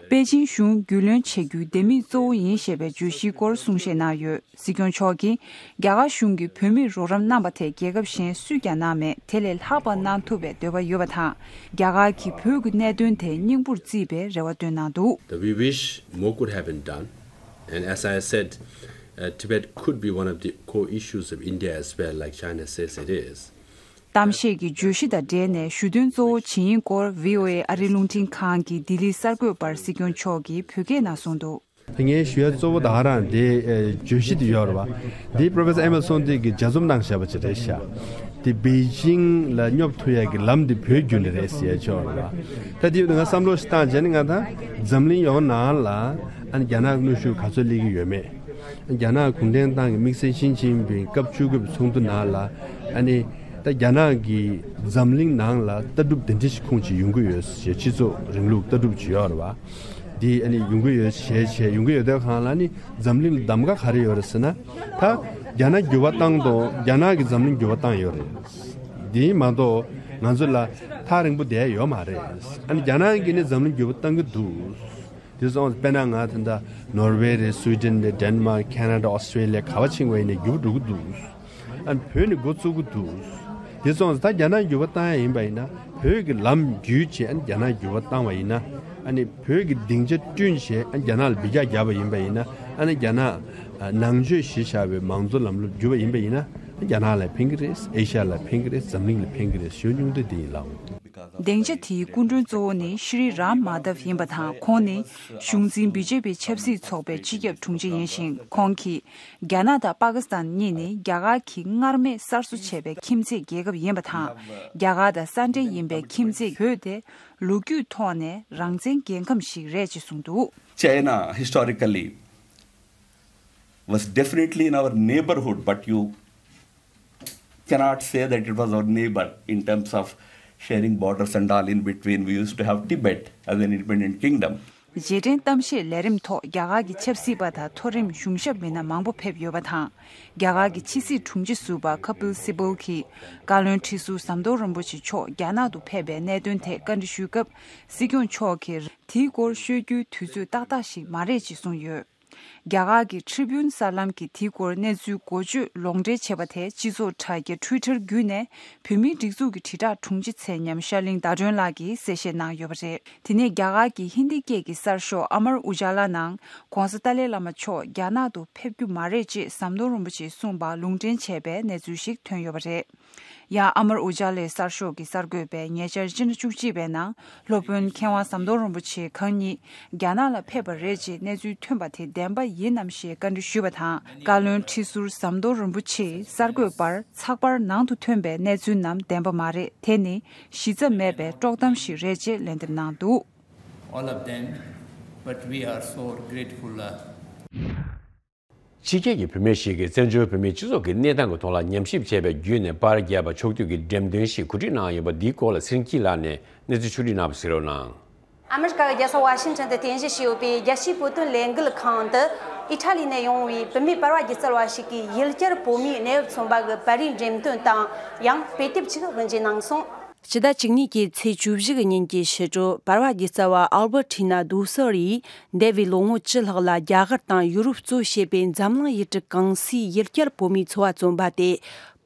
པེ་ཅིང་གཞུང་རྒྱུས་ལོན་བྱེད་རྒྱུའི་ལྡེ་མིག་གཙོ་བོ་ཡིན་ཞེས་པའི་བརྗོད་གཞིའི་སྐོར་གསུང་བཤད་གནང་ཡོད། སྲིད་སྐྱོང་མཆོག་གིས་རྒྱ་གར་གཞུང་གིས་བོད་མིར་རོགས་རམ་གནང་བ་དེ་རྒྱལ་ཁབ་གཞན་སུས་ཀྱང་གནང་མེད། དེ་ལས་ལྷག་པ་གནང་ཐུབ་པའི་འདོད་པ་ཡོད་པ་དང་། རྒྱ་གར་གྱིས་བོད་ཀྱི་གནད་དོན་དེ་སྙིང་པོར་བརྩིས་པའི་རེ་བ་བཏོན་གནང་འདུག། That we wish more could have been done. And as I said, uh, Tibet could be one of the core issues of India as well, like China says it is. གཏམ་བཤད་ཀྱི་བརྗོད་གཞི་དང་འབྲེལ་ནས་ཞུ་དོན་གཙོ་བོ་ཇི་ཡིན་སྐོར་བྷི་ཨོ་ཨེ་ཨ་རིའི་རླུང་འཕྲིན་ཁང་གི་ལྡི་ལི་གསར་འགོད་པར་སྲིད་སྐྱོང་མཆོག་གིས་བོད་སྐད་ནང་གསུངས་འདུག། ངས་ཞུ་ཡ་གཙོ་བོ་ད་ག་རང་དེ་ཨེ་བརྗོད་གཞི་དེ་ཡོད་རེད་བ། འདི་Professor Emil Sonde གིས་ལྗགས་རྩོམ་གནང་བཞག་པ་ཅིག་རེད་ཤག། དེ་པེ་ཅིང་ལ་སྙོབ་ཐུབ་ཡ་གི་ལམ་དེ་བོད་བརྒྱུད་ནས་རེད་ཟེར་ཡ་ཅིག་ཡོད་རེད་བ། ད་དེ་ཡོད་ན་ང་བསམ་བློ་ཞིག་བཏང་བྱས་ནས་ང་ད་འཛམ་གླིང་ཡོངས་ནང་ལ་ཨ་ནི་རྒྱ་ནག་གི་གནོན་ཤུགས་ག་ཚོད་སླེབས་ཀྱི་ཡོད་མེད། རྒྱ་ནག་གུང་ཁྲན་ཏང་གི་དམིགས་བསལ་ཞི་ཅིན་ཕིང་སྐབས་བཅུ་དགུ་པའི་ཚོགས་འདུ་ནང་ལ་ཨ་ནི་ད་རྒྱ་ནག་གིས་འཛམ་གླིང་ནང་ལ་ལྟ་གྲུབ་དེ་འདྲ་ཞིག་ཁུངས་ཅིག་ཡོང་གི་ཡོད་ཞེས་སྤྱི་ཚོགས་རིང་ལུགས་ལྟ་གྲུབ་ཅིག་ཡོད་རེད་བ། འདི་ཨ་ནི་ཡོང་གི་ཡོད་ཞེས་བྱས་ཡོང་གི་ཡོད་དུས་སྒང་ལ་ནི་འཛམ་གླིང་ལ་གདམ་ག་ག་རེ་ཡོད་རེད་ཟེར་ན། ད་རྒྱ་ནག་འགྱུར་བ་བཏང་དང་རྒྱ་ནག་གིས་འཛམ་གླིང་འགྱུར་བ་བཏང་ཡོད་རེད། འདི་མ་གཏོགས་ང་ཚོ་ལ་ཐག་རིང་པོ་བསྡད་ཡོད་མ་རེད། ཨ་ནི་རྒྱ་ནག་གིས་ནི་འཛམ་གླིང་འགྱུར་བ་བཏང་གི་འདུག། དེ་སོང་དཔེར་ན་ང་ད་ལྟ་ནོར་ཝེ་རེད། སུའི་ཌེན་རེད། ཌེན་མཱག་ཁེ་ན་ཌ། ཨོ་སི་ཊྲེ་ལི་ཡ་ག་བ་ཕྱིན་པ་ཡིན་ནའི་འགྱུར་བ་འགྲོ་གི་འདུག། ཨ་ནི་བོད་ནི་འགོ་བཙུགས་ཀྱི་འདུག། དེ་སོང་ཙང་ད་རྒྱ་ནག་འགྱུར་བ་བཏང་ཡ་ཡིན་པ་ཡིན་ན་བོད་ཀྱི་ལམ་བརྒྱུད་བྱས་ཨ་ནི་རྒྱ་ནག་འགྱུར་བ་བཏང་བ་ཡིན་ན། ཨ་ནི་བོད་ཀྱི་སྡིངས་ཆ་བསྐྲུན་བྱས་ཨ་ནི་རྒྱ་ནག་ལ་འབུད་རྒྱག་བརྒྱབ་པ་ཡིན་པ་ཡིན་ན། ཨ་ནི་རྒྱ་ནག་ནང་ཆོས་གཞི་བཞག་པའི་མང་གཙོ་ལམ་ལུགས་བརྒྱུད་པ་ཡིན་པ་ཡིན་ན། ཨ་ནི་རྒྱ་ནག་ལ་ཕན་གྱི་རེད། ཨེ་ཤ་ཡ་ལ་ཕན་གྱི་རེད། འཛམ་གླིང་ལ་ཕན་གྱི་རེད་ཞུ་སྙིང་འདོད་འདི་ཡིན་ལགས། སྡིངས་ཆ་དེའི་སྐུ་མགྲོན་གཙོ་བོ་ནི་ཤྲི་རམ་མཱ་དབ་ཡིན་པ་དང་། ཁོང་ནི་གཞུང་འཛིན་བི་ཇེ་པི་ཆབ་སྲིད་ཚོགས་པའི་སྤྱི་ཁྱབ་དྲུང་ཆེ་ཡིན་ཞིང་། ཁོང་གིས་རྒྱ་ནག་དང་པ་ཀི་སི་ཐན་གཉིས་ནི་རྒྱ་གར་གྱིས་སྔར་མེད་གསར་བཟོ་བྱས་པའི་ཁྱིམ་མཚེས་རྒྱལ་ཁབ་ཡིན་པ་དང་། རྒྱ་གར་དང་ས་འབྲེལ་ཡིན་པའི་ཁྱིམ་མཚེས་བོད་དེ་ལོ་རྒྱུས་ཐོག་ནས་རང་བཙན་རྒྱལ་ཁམས་ཤིག་རེད་ཅེས་གསུངས་འདུག། China historically was definitely in our neighborhood, but you cannot say that it was our neighbor in terms of sharing borders and all. In between, we used to have Tibet as an independent kingdom. རྗེས་དྲན་གཏམ་བཤད་ལས་རིམ་ཐོག་རྒྱ་གར་གྱི་ཆབ་སྲིད་པ་དང་མཐོ་རིམ་གཞུང་ཞབས་མི་སྣ་མང་པོ་ཕེབས་ཡོད་པ་དང་། རྒྱ་གར་གྱི་ཕྱི་སྲིད་དྲུང་ཆེ་ཟུར་པ་ཀ་པིལ་སི་བལ་གྱིས་བཀའ་བློན་ཁྲི་ཟུར་ཟམ་གདོང་རིན་པོ་ཆེ་མཆོག་རྒྱ་ནག་ཏུ་ཕེབས་པའི་གནད་དོན་ཐད་བཀའ་འདྲི་ཞུས་སྐབས། སྲིད་སྐྱོང་མཆོག་གིས་དེའི་སྐོར་ཤོད་རྒྱུའི་དུས་ཚོད་ཏག་ཏག་ཞིག་མ་རེད་ཅེས་གསུངས་ཡོད། རྒྱ་གར་གྱི་ཁྲི་བུན་གསར་ལམ་གྱིས་དེའི་སྐོར་གནས་ཚུལ་འགོ་བརྗོད་ལོག་འགྲེལ་བྱས་པ་དེ་སྤྱི་ཚོགས་དྲ་རྒྱ་Twitter་བརྒྱུད་ནས་བོད་མིའི་སྒྲིག་འཛུགས་ཀྱི་དྲིལ་བསྒྲགས་དྲུང་ཆེ་ཚེ་ཉམས་ཤར་གླིང་ཟླ་སྒྲོན་ལགས་ཀྱིས་གསལ་བཤད་གནང་ཡོད་པ་རེད། དེ་ནས་རྒྱ་གར་གྱི་ཧིན་དི་སྐད་ཀྱི་གསར་ཤོག་ཨ་མར་ཨུ་ཇཱ་ལ་ནང་༧གོང་ས་ཏཱ་ལའི་བླ་མ་མཆོག་རྒྱ་ནག་ཏུ་ཕེབས་རྒྱུ་མ་རེད་ཅེས་ཟམ་གདོང་རིན་པོ་ཆེས་གསུངས་པ་ལུང་འདྲེན་བྱས་པའི་གནས་ཚུལ་ཞིག་ཐོན་ཡོད་པ་རེད། ཡང་ཨ་མར་ཨུ་ཇཱ་ལའི་གསར་ཤོག་གི་གསར་འགོད་པས་ཉེ་ཆར་སྤྱི་ཟླ་བཅུ་གཅིག་པའི་ནང་སློབ་དཔོན་མཁས་དབང་ཟམ་གདོང་རིན་པོ་ཆེ་གང་ཉིད་རྒྱ་ནག་ལ་ཕེབས་པ་རེད་ཅེས་གནས་ཚུལ་ཐོན་པ་དེ་བདེན་པ་ཡིན་ནམ་ཞེས་བཀའ་འདྲི་ཞུས་པ་དང་། བཀའ་བློན་ཁྲི་ཟུར་ཟམ་གདོང་རིན་པོ་ཆེས་གསར་འགོད་པར་ཚགས་པར་ནང་དུ་ཐོན་པའི་གནས་ཚུལ་རྣམས་བདེན་པ་མ་རེད། དེ་ནི་གཞི་རྩ་མེད་པའི་དཀྲོག་གཏམ་ཞིག་རེད་ཅེས་ལན་འདེབས་གནང་འདུག། All of them, but we are so grateful. ཕྱི་རྒྱལ་གྱི་བུད་མེད་ཞིག་གིས་བཙན་བྱོལ་བོད་མིའི་སྤྱི་ཚོགས་ཀྱི་གནས་སྟངས་ཀྱི་ཐོག་ལ་ཉམས་ཞིབ་བྱས་པ་བརྒྱུད་ནས་པར་བརྒྱབ་པ་ཕྱོགས་བསྡུས་ཀྱི་འགྲེམས་སྟོན་ཞིག་གོ་སྒྲིག་གནང་ཡོད་པ་འདིའི་སྐོར་ལ་ཚེ་རིང་སྐྱིད་ལགས་ནས་གནས་ཚུལ་ཕྱོགས་སྒྲིག་གནང་བ་གཟིགས་རོགས་གནང་། ཨ་མི་རི་ཀ་གི་རྒྱལ་ས་ཝ་ཤིང་ཊོན་དུ་རྟེན་གཞི་བྱས་ཡོད་པའི་རྒྱལ་སྤྱིའི་བོད་དོན་ལས་འགུལ་ཁང་དུ་ཨི་ཊ་ལི་ནས་ཡོང་བའི་བུད་མེད་པར་བ་སྒྱུ་རྩལ་བ་ཞིག་གིས་ཡུལ་གྱར་བོད་མིའི་གནས་བབ་མཚོན་པ་གི་པར་རིས་འགྲེམས་སྟོན་དང་ཡང་དཔེ་དེབ་ཅིག་དབུ་འབྱེད་གནང་སོང་། སྤྱི་ཟླ་བཅུ་གཉིས་ཀྱི་ཚེས་བཅུ་བཞི་གི་ཉིན་གྱི་ཕྱི་དྲོ་པར་བ་སྒྱུ་རྩལ་བ་ཨལ་བར་ཁྲི་ན་རྡོ་སོལ་ཡིས་འདས་པའི་ལོ་ངོ་བཅུ་ལྷག་ལ་རྒྱ་གར་དང་ཡུ་རོབ་གཙོ་བྱས་པའི་འཛམ་གླིང་ཡུལ་གྲུ་གང་སའི་ཡུལ་གྱར་བོད་མིའི་འཚོ་བ་མཚོན་པ་དེ།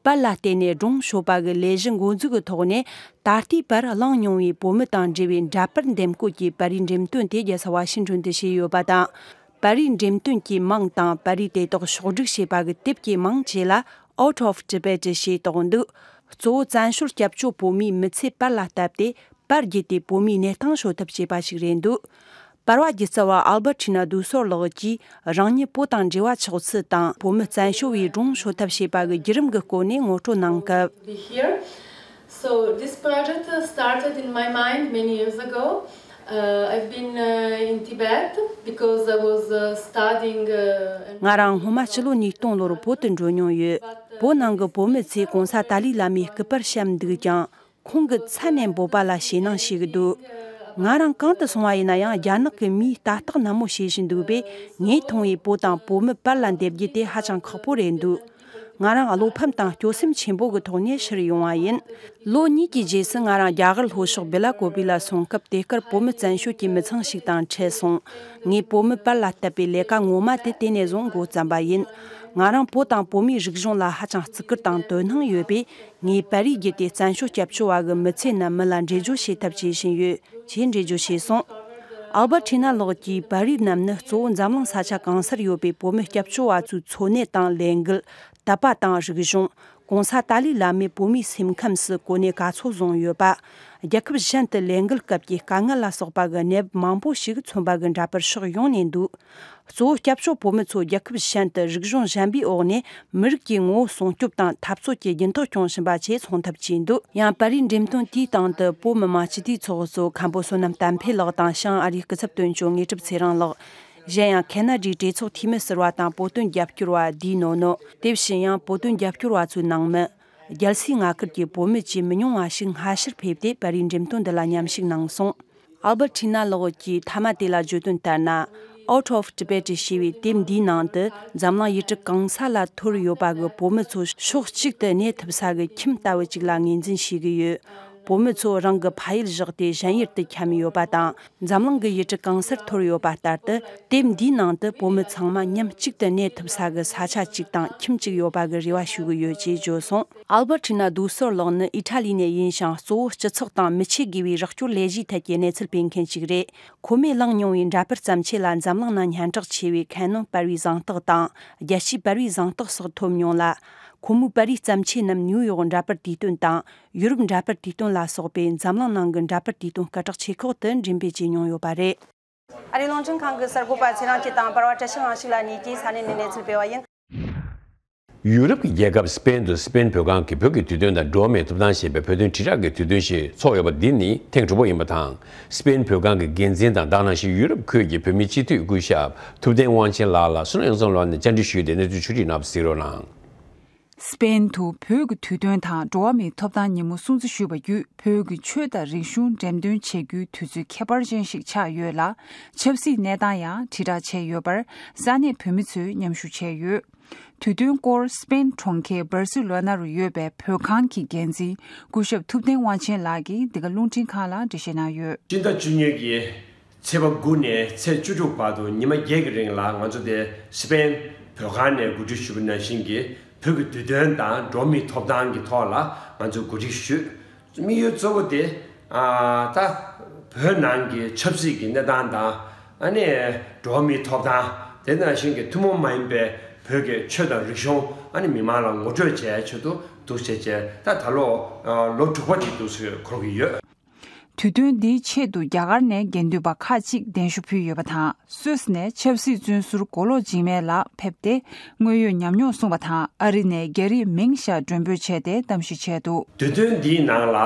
པར་ལ་བརྟེན་ནས་སྒྲུང་ཤོད་པ་གི་ལས་གཞི་འགོ་འཛུགས་ཀྱི་ཐོག་ནས་ད་ལྟའི་བར་བླངས་མྱོང་བའི་བོད་མི་དང་འབྲེལ་བའི་འདྲ་པར་འདེམས་བསྐོ་གི་པར་རིས་འགྲེམས་སྟོན་དེ་རྒྱལ་ས་ཝ་ཤིང་ཊོན་དུ་བྱས་ཡོད་པ་དང་། པར་རིས་འགྲེམས་སྟོན་གྱི་མིང་དང་པར་རིས་དེ་དག་ཕྱོགས་སྒྲིག་བྱས་པ་གི་དེབ་ཀྱི་མིང་བཅས་ལ་Out of Tibet ཞེས་བཏགས་འདུག། གཙོ་བོ་བཙན་བྱོལ་སྐྱབས་བཅོལ་བོད་མིའི་མི་ཚེ་པར་ལ་བཏབ་སྟེ་པར་བརྒྱུད་དེ་བོད་མིའི་གནས་སྟངས་ཤོད་ཐབས་བྱས་པ་ཞིག་རེད་འདུག། པར་བ་སྒྱུ་རྩལ་བ་ཨལ་བར་ཁྲི་ན་རྡོ་སོལ་ལགས་ཀྱིས་རང་ཉིད་བོད་དང་འབྲེལ་བ་ཆགས་ཚུལ་དང་བོད་མི་བཙན་བྱོལ་བའི་སྒྲུང་ཤོད་ཐབས་བྱས་པ་གི་བརྒྱུད་རིམ་གྱི་སྐོར་ནས་ངོ་སྤྲོད་གནང་སྐབས། Be here. So this project uh, started in my mind many years ago. Uh, I've been uh, in Tibet because I was uh, studying. Uh, and ང་རང་སྔོན་མ་ཕྱི་ལོ་ཉིས་སྟོང་ལོར་བོད་དུ་འགྲོ་མྱོང་ཡོད། བོད་ནང་གི་བོད་མི་ཚོས་༧གོང་ས་ཏཱ་ལའི་བླ་མའི་སྐུ་པར་བཤམས་འདུག་ཀྱང་། ཁོང་གི་མཚན་ནས་འབོད་པ་ལ་ཞེད་སྣང་བྱེད་ཀྱི་འདུག། ང་རང་གང་དུ་སོང་བ་ཡིན་ན་ཡང་རྒྱ་ནག་གི་མིས་ལྟ་རྟོག་ནན་མོ་བྱེད་བཞིན་འདུག་པས། ངས་མཐོང་བའི་བོད་དང་བོད་མི་པར་ལ་འདེབས་རྒྱུ་དེ་ཧ་ཅང་ཁག་པོ་རེད་འདུག། ང་རང་བློ་ཕམ་དང་སྐྱོ་སེམས་ཆེན་པོ་གི་ཐོག་ནས་ཕྱིར་ཡོང་བ་ཡིན། ལོ་གཉིས་ཀྱི་རྗེས་སུ་ང་རང་རྒྱ་གར་ལྷོ་ཕྱོགས་བི་ལ་ཀོ་པི་ལ་སོང་སྐབས། དེ་གར་བོད་མི་བཙན་བྱོལ་གྱི་མི་ཚང་ཞིག་དང་འཕྲད་སོང་། ངས་བོད་མི་པར་ལ་བཏབ་པའི་ལས་ཀ་ངོ་མ་དེ་དེ་ནས་བཟུང་འགོ་བརྩམས་པ་ཡིན། ང་རང་བོད་དང་བོད་མིའི་རིག་གཞུང་ལ་ཧ་ཅང་བརྩི་བཀུར་དང་དོ་སྣང་ཡོད་པས། ངས་པར་རིས་བརྒྱུད་དེ་བཙན་བྱོལ་སྐྱབས་བཅོལ་བ་གི་མི་ཚེ་ནང་མི་ལ་འགྲེལ་བརྗོད་བྱེད་ཐབས་བྱེད་བཞིན་ཡོད་ཅེས་འགྲེལ་བརྗོད་བྱས་སོང་། ཨལ་བར་ཁྲི་ན་ལགས་ཀྱིས་པར་རིས་རྣམས་ནི་གཙོ་བོ་འཛམ་གླིང་ས་ཆ་གང་སར་ཡོད་པའི་བོད་མི་སྐྱབས་བཅོལ་བ་ཚོའི་འཚོ་གནས་དང་ལས་འགུལ། དད་པ་དང་རིག་གཞུང་། ྋགོང་ས་ཏཱ་ལའི་བླ་མས་བོད་མིའི་སེམས་ཁམས་སུ་གོ་གནས་ག་ཚོད་བཟུང་ཡོད་པ། རྒྱལ་ཁབ་གཞན་དུ་ལས་འགུལ་སྐབས་ཀྱི་དཀའ་ངལ་ལ་སོགས་པ་གི་གནས་བབ་མང་པོ་ཞིག་མཚོན་པ་གི་འདྲ་པར་ཕྱོགས་ཡོངས་ནས་འདུག། གཙོ་བོ་སྐྱབས་བཅོལ་བོད་མི་ཚོ་རྒྱལ་ཁབ་གཞན་དུ་རིག་གཞུང་གཞན་པའི་འོག་ནས་མི་རིགས་ཀྱི་ངོ་བོ་སྲུང་སྐྱོབ་དང་འཐབ་རྩོད་ཀྱི་སྒྱུ་འཕྲུལ་སྐྱོང་བཞིན་པ་བཅས་མཚོན་ཐབས་བྱས་འདུག། ཡང་པར་རིས་འགྲེམས་སྟོན་དེའི་སྟེང་དུ་བོད་མི་མང་སྤྱི་འཐུས་ཚོགས་གཙོ་མཁན་པོ་བསོད་ནམས་བསྟན་འཕེལ་ལགས་དང་ཤང་ཨ་རིའི་སྐུ་ཚབ་དོན་གཅོད་དངོས་གྲུབ་ཚེ་རིང་ལགས། གཞན་ཡང་ཁེ་ན་ཌའི་གྲོས་ཚོགས་འཐུས་མི་ཟུར་པ་དང་བོད་དོན་རྒྱབ་སྐྱོར་བ་ལྡི་ནོ་ནོ། དེ་བཞིན་ཡང་བོད་དོན་རྒྱབ་སྐྱོར་བ་ཚོའི་ནང་མི། རྒྱལ་སའི་མངའ་ཁུལ་གྱི་བོད་མི་བཅས་མི་ཉུང་བ་ཞིག་སྔ་ཕྱིར་ཕེབས་ཏེ་པར་རིས་འགྲེམས་སྟོན་འདི་ལ་མཉམ་ཞུགས་གནང་སོང་། ཨལ་བར་ཁྲི་ན་ལགས་ཀྱིས་མཐའ་མ་དེ་ལ་བརྗོད་དོན་ལྟར་ན། Out of Tibet ཞེས་པའི་དེབ་འདིའི་ནང་དུ་འཛམ་གླིང་ཡུལ་གྲུ་གང་ས་ལ་འཐོར་ཡོད་པ་གི་བོད་མི་ཚོ་ཕྱོགས་གཅིག་ཏུ་གནས་ཐུབ་ས་གི་ཁྱིམ་ལྟ་བུ་ཅིག་ལ་ངོས་འཛིན་བྱེད་ཀྱི་ཡོད། བོད་མི་ཚོ་རང་གི་ཕ་ཡུལ་བཞག་སྟེ་གཞན་ཡུལ་དུ་འཁྱམས་ཡོད་པ་དང་། འཛམ་གླིང་གི་ཡུལ་གྲུ་གང་སར་འཐོར་ཡོད་པ་ལྟར་དུ། དེབ་འདིའི་ནང་དུ་བོད་མི་ཚང་མ་མཉམ་གཅིག་ཏུ་གནས་ཐུབ་ས་གི་ས་ཆ་གཅིག་དང་ཁྱིམ་གཅིག་ཡོད་པ་གི་རེ་བ་ཞུ་གི་ཡོད་ཅེས་བརྗོད་སོང་། ཨལ་བར་ཁྲི་ན་རྡོ་སོལ་ལགས་ནི་ཨི་ཊ་ལི་ནས་ཡིན་ཞིང་། གཙོ་བོ་སྤྱི་ཚོགས་དང་མི་ཆོས་དགེ་བའི་རོགས་སྐྱོར་ལས་གཞིའི་ཐད་ཀྱི་གནས་ཚུལ་སྤེལ་མཁན་ཞིག་རེད། ཁོ་མོས་བླངས་མྱོང་བའི་འདྲ་པར་བརྩམས་ཆོས་ལ་འཛམ་གླིང་ནང་སྙན་གྲགས་ཆེ་བའི་ཁ་ནོན་པར་བའི་གཟེངས་རྟགས་དང་རྒྱལ་སྤྱིའི་པར་བའི་གཟེངས་རྟགས་སོགས་ཐོབ་མྱོང་ལ། ཁོ་མོའི་པར་རིས་བརྩམས་ཆོས་རྣམས་ནིའུ་ཡོག་འདྲ་པར་དུས་སྟོན་དང་ཡུ་རོབ་འདྲ་པར་དུས་སྟོན་ལ་སོགས་པའི་འཛམ་གླིང་ནང་གི་འདྲ་པར་དུས་སྟོན་སྐད་གྲགས་ཆེ་ཁག་ཏུ་འགྲེམས་སྤེལ་བྱས་མྱོང་ཡོད་པ་རེད། ཨ་རིའི་རླུང་འཕྲིན་ཁང་གི་གསར་འགོད་པ་ཚེ་རིང་སྐྱིད་དང་པར་བ་བཀྲ་ཤིས་དབང་ཕྱུག་ལགས་གཉིས་ཀྱིས་ས་གནས་ནས་གནས་ཚུལ་སྤེལ་བ་ཡིན། ཡུ་རོབ་ཀྱི་རྒྱལ་ཁབ་སི་པེན་དུ་སི་པེན་བོད་ཁང་གི་བོད་ཀྱི་དུས་སྟོན་དང་འགྲོ་བ་མིའི་ཐོབ་ཐང་ཞེས་པའི་བོད་དོན་དྲིལ་བསྒྲགས་ཀྱི་དུས་སྟོན་ཞིག་ཚོགས་ཡོད་པ་འདི་ནི་ཐེངས་དྲུག་པ་ཡིན་པ་དང་། སི་པེན་བོད་ཁང་གི་འགན་འཛིན་དང་དེ་ནང་བཞིན་ཡུ་རོབ་ཁུལ་གྱི་བོད་མིའི་སྤྱི་འཐུས་སྐུ་ཞབས་ཐུབ་བསྟན་དབང་ཆེན་ལགས་ལ་བསོད་ནམས་གཡུ་ཚོམ་ལགས་ནས་བཅར་འདྲི་ཞུས་ཏེ་གནས་ཚུལ་ཕྱོགས་སྒྲིག་གནང་བ་གཟིགས་རོགས་གནང་། སི་པེན་དུ་བོད་ཀྱི་དུས་སྟོན་དང་འགྲོ་བ་མིའི་ཐོབ་ཐང་ཉིན་མོ་སྲུང་བརྩི་ཞུས་པ་བརྒྱུད། བོད་ཀྱི་ཆོས་དང་རིག་གཞུང་འགྲེམས་སྟོན་བྱེད་རྒྱུའི་དུས་ཚོད་ཁྱད་པར་ཅན་ཞིག་ཆགས་ཡོད་ལ། ཆབ་སྲིད་གནས་སྟངས་ཡང་དྲིལ་བསྒྲགས་བྱས་ཡོད་པར་ས་གནས་བོད་མི་ཚོས་མཉམ་ཞུགས་བྱས་ཡོད། དུས་སྟོན་སྐོར་སི་པེན་གྲོང་ཁྱེར་སྦར་སི་ལོ་ན་རུ་ཡོད་པའི་བོད་ཁང་གི་འགན་འཛིན་སྐུ་ཞབས་ཐུབ་བསྟན་དབང་ཆེན་ལགས་ཀྱིས་འདི་ག་རླུང་འཕྲིན་ཁང་ལ་འགྲེལ་བཤད་གནང་ཡོད། སྤྱི་ཟླ་བཅུ་གཉིས་ཀྱི་ཚེས་པ་དགུ་ནས་ཚེས་བཅུ་དྲུག་བར་དུ་ཉི་མ་བརྒྱད་ཀྱི་རིང་ལ་ང་ཚོ་དེ་སི་པེན་བོད་ཁང་ནས་གོ་སྒྲིག་ཞུས་པ་ནང་བཞིན་གྱི་བོད་ཀྱི་དུས་སྟོན་དང་འགྲོ་བ་མིའི་ཐོབ་ཐང་གི་ཐོག་ལ་ང་ཚོས་གོ་སྒྲིག་ཞུས། དམིགས་ཡུལ་གཙོ་བོ་དེ་ཨ་ད་བོད་ནང་གི་ཆབ་སྲིད་ཀྱི་གནས་སྟངས་དང་ཨ་ནི་འགྲོ་བ་མིའི་ཐོབ་ཐང་དེ་ནང་བཞིན་གྱི་ཐུན་མོང་མ་ཡིན་པའི་བོད་ཀྱི་ཆོས་དང་རིག་གཞུང་ཨ་ནི་མི་མང་ལ་ངོ་སྤྲོད་བྱས་ཆེད་དུ་འདུག་བྱས་བྱས་ད་ད་ལོ་ཨ་ལོ་དྲུག་པ་ཅིག་འདུག་སེ་འཁོར་གྱི་ཡོད། དུས་སྟོན་འདིའི་ཆེད་དུ་རྒྱ་གར་ནས་དགེ་འདུན་པ་ཁག་ཅིག་གདན་ཞུ་ཕུལ་ཡོད་པ་དང་། སུད་སི་ནས་ཆབ་སྲིད་བཙོན་ཟུར་མགོ་ལོག་འཇིགས་མེད་ལགས་ཕེབས་ཏེ་དངོས་ཡོད་ཉམས་མྱོང་གསུངས་པ་དང་། ཨ་རི་ནས་རྒྱ་རི་མིང་ཞའེ་མགྲོན་འབོད་བྱས་ཏེ་གཏམ་བཤད་བྱས་འདུག། དུས་སྟོན་འདིའི་ནང་ལ་